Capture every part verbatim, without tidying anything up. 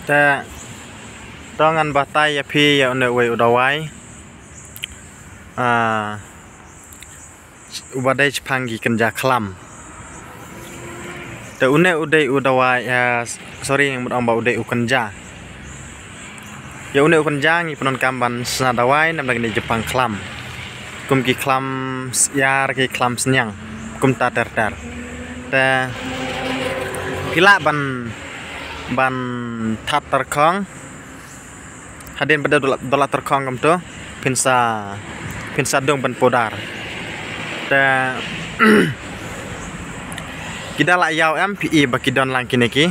Te to ngan batai ïa phi ïa une uwei u dawai. Ah, uba dei shaphang ki kynja khlam. Te une u dei u dawai, ah, sorry, ngan mut ong ba u dei u kynja. Ïa une u kynja ngi pyndonkam ban sna dawai namar kine jingpang khlam. Kum ki khlam syiar, ki khlam sniang, kumta ter ter. Te phi lah ban, ban thad tyrkhong. Hadien ba da dola, dola tyrkhong kumto, phin sa, phin sa dung ban pudar. Te ki da lah ïaw em, phi i ba ki don lang kine ki,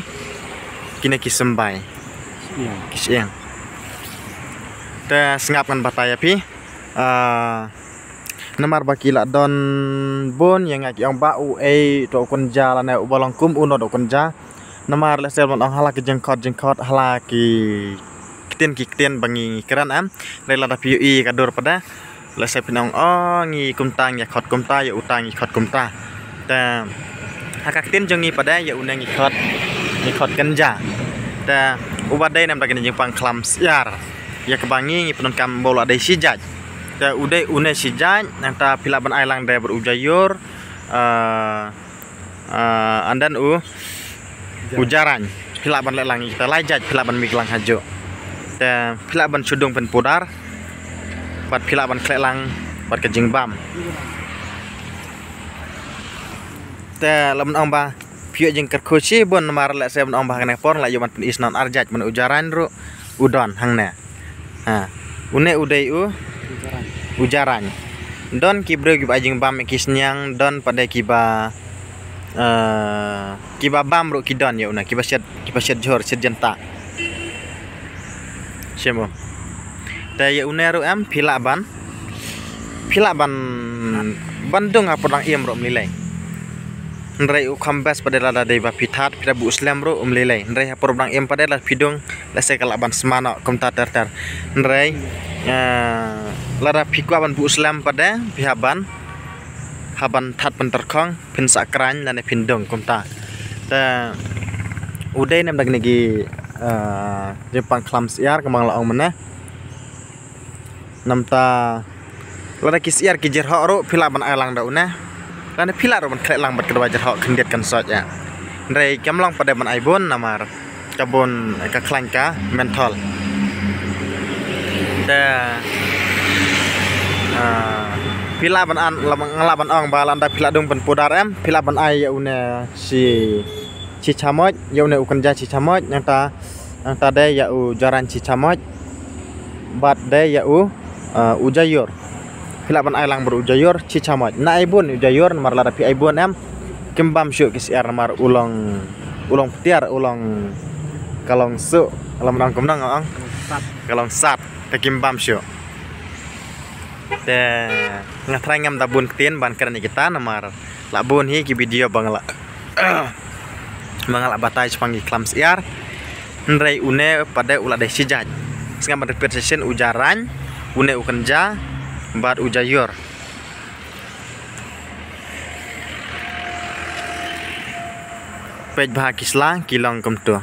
kine ki symbai. Ki shyieng. Te sngap ngan batai ïa phi. Ah, namar ba ki lah don bun ïa nga ki ong ba uei to u kynja lane uba long kum uno u kynja. Namar lehse ban ong ha la ki jingkhot jingkhot, ha la ki ktien ki ktien ba ngi kren em. Lei lada phi ïohi ka dur pat de, lehse phin ong, oh, ngi kumta ngi khot kumta, ïa uta ngi khot kumta. Te ha ka ktien jong ngi pat de, ïa une ngi khot, ngi khot kynja. Te uba dei namar kine jingpang khlam syiar, ïa kaba ngi ngi pyndonkam ba u lah dei shi jait. Te u dei une shi jait, nangta phi lah ban ai lang de bad u jaiur, ah, ah, and then u, u jarain. Phi lah ban leh lang ïa kita lai jait, phi lah ban mih lang hajuh. Te phi lah ban shu dung pynpudar, bad phi lah ban khleh lang bad ka jingbam. Te lada ong ba phi ïoh jingkyrkhu shibun namar lehse ban ong ba ha kane ka por la ïoh ban pyni snon ar jait, ban u jarain ruh u don hangne. Ha. Une u dei u, u jarain. Don ki briew kiba ai jingbam ïa ki sniang, don pat de kiba, eh, kiba bam ruh ki don ïa une, kiba shet, kiba shet jhur, shet jyntah. Shem u. Te ïa une ruh em phi lah ban, phi lah ban, ban dung ha por dang im ruh ym lei lei. Hynrei u kham best pat de lada dei ba phi thad, phi da buh slem ruh ym lei lei. Hynrei ha por dang im pat de lada phi dung, lehse ka lah ban sma noh kumta ter ter. Hynrei, eh, lada phi kwah ban buh slem pat de, phi hap ban, hap ban thad pyntyrkhong, phin sa khraiñ lane phin dung kumta. Te u dei namar kine ki, eh, jingpang khlam syiar kumba nga la ong mynne. Namar lada ki syiar ki jyrhoh ruh phi lah ban ai lang da une. Lane phi lah ruh ban khleh lang bad ka dawai jyrhoh khyndiat kan soit ïa. Hynrei kam long pat de ban ai bun namar ka bun ka khlaiñ ka menthol. Te, ah, phi lah ban an, lah ban, lah ban ong ba lada phi lah dung pynpudar em, phi lah ban ai ïa une shi, shi chamoch, ïa une u kynja shi chamoch, nangta, nangta de ïa u jarain shi chamoch. Bad de ïa u, ah, u jaiur. Phi lah ban ai lang bad u jaiur shi chamoch. Na ai bun u jaiur, namar lada phi ai bun em, kim bam shuh ki syiar namar u long, u long ptiar, u long, ka long suh, ka long nang kumno nga ong. Ka long sat, ka kim bam shuh. Te nga trai ngam da bun ktien ban kren ïa kita namar la bun hi ki video ba nga la, ba nga la batai shaphang ki khlam syiar. Hynrei une pat de u la dei shi jait. Sngap ban repeat session, u jarain, une u kynja, bad u jaiur. Peit bha ki sla ki long kumto.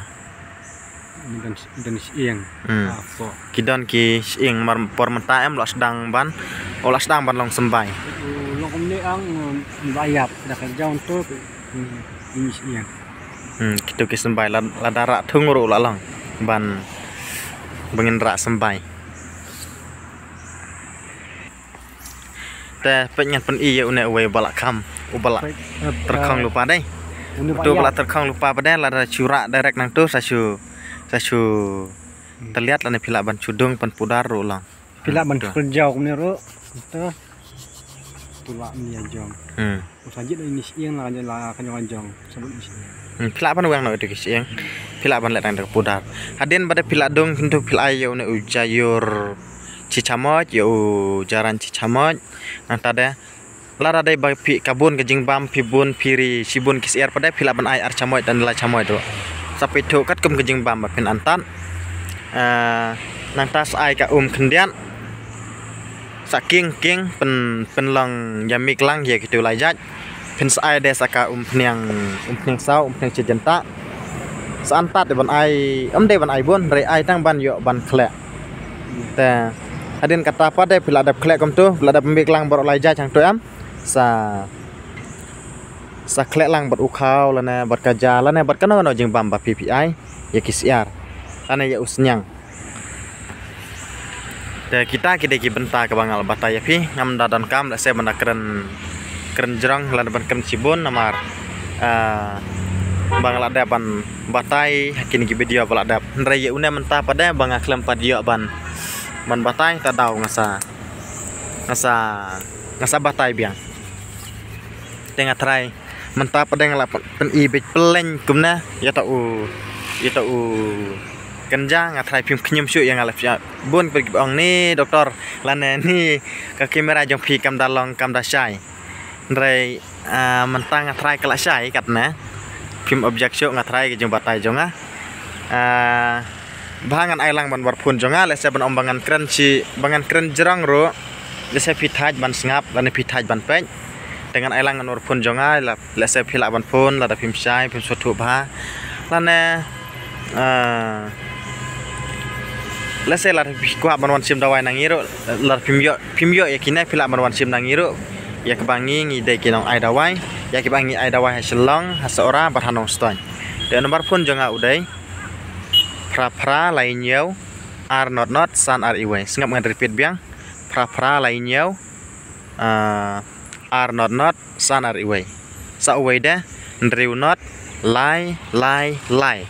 Don, don shyieng. Hmm. Ah, po. Ki don ki shyieng mar por mynta em la sdang ban, u la sdang ban long symbai. U long kumne ang, um, ba ïap da ka jaw to, hmm, ini shyieng. Hmm, kito ki symbai la, lada rah thung ruh la long ban, ba ngin rah symbai. Te peit ngan pyni ïa une uwei uba la kham, uba la tyrkhong lypa dei. Uto uba la tyrkhong lypa pat de lada shu rah direct nangto sa shu, sa shu tylliat lane phi lah ban shu dung pynpudar ruh long. Phi lah ban shu kyrjaw kumne ruh. To. To lah mih ïa jong. Hmm. Sa jied ini shyieng la ka jong, la ka jong. Sabut ini shyieng. Hmm, phi lah ban weng noh ïa ki shyieng. Phi lah ban leh tang da ka pudar. Hadien ba de phi lah dung, pynto phi lah ai ïa une u jaiur shi chamoch, ïa u jarain shi chamoch. Nangta de lada dei ba phi ka bun ka jingbam, phi bun phi ri shibun ki syiar pat de phi lah ban ai ar chamoch tang lai chamoch ruh. Sa pynto katkum ka jingbam ba phin antad. Ah, nangta sa ai ka um khyndiat. Sa king king pyn, pynlong ïa mih lang ïa kitu lai jait. Phin sa ai de sa ka umphniang, umphniang saw, umphniang shi jyntah. Sa antat ban ai, em dei ban ai bun, hynrei ai tang ban ïoh ban khleh. Te hadien kata pat de phi la dep khleh kumtu, phi la dep mih lang baroh lai jait hangtu em. Sa sa khleh lang bad u khaw lane bad ka ja lane bad kano kano jingbam ba phi phi ai ïa ki syiar lane ïa u sniang. Te kita ki dei ki bynta kaba nga la batai ïa phi, ngam da donkam lehse ban da kren kren jrong lane ban kren shibun namar, ah, ba nga la dep ban batai ha kine ki video ba la dep. Hynrei ïa une mynta pat de ba nga khlem pat ïoh ban ban batai, ta daw nga sa nga sa nga sa batai biang. Te nga tharai mynta pat de nga la pyn-i beit pyllein kumne ïa ta u ïa ta u kynja, nga tharai phim khñium shuh ïa nga la phi bun pat kiba ong ni doktor lane ni ka kamera jong phi kam da long kam da shai. Hynrei, ah, mynta nga tharai ka la shai katne. Phim object shuh, nga tharai ka jingbatai jong nga. Ah, ba ngan ai lang ban bar phone jong nga, lehse ban ong ba ngan kren shi ba ngan kren jrong ruh. Lehse phi thait ban sngap lane phi thait ban peit. Te ngan ai lang ngan bar phone jong nga, la lehse phi lah ban phone lada phim shai phim sngewthuh bha. Lane, ah, lehse lada phi kwah ban wan shim dawai na ngi ruh, lada phim ïoh phim ïoh ïa kine phi lah ban wan shim na ngi ruh. Ïa kaba ngi ngi dei ki nong ai dawai, ïa kiba ngi ai dawai ha Shillong, ha Sohra bad ha Nongstoiñ. Te number phone jong nga u dei phra phra lai hynñiew ar not not san ar iwei. Sngap ngan repeat biang. Phra phra lai hynñiew, ah, ar not not san ar iwei. Sa uwei de hynriew not lai lai lai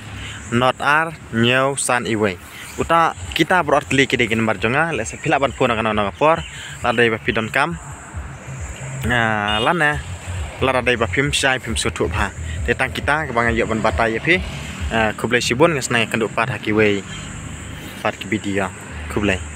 not ar hynñiew san iwei. Uta kita baroh artylli ki dei ki number jong nga, lehse phi lah ban phone ha kano kano ka por lada dei ba phi donkam. Ah, lane lada dei ba phim shai phim sngewthuh bha. Te tang kita kaba nga ïoh ban batai ïa phi. Ah, khublei shibun, nga sngewkynduh pat ha kiwei pat ki video. Khublei.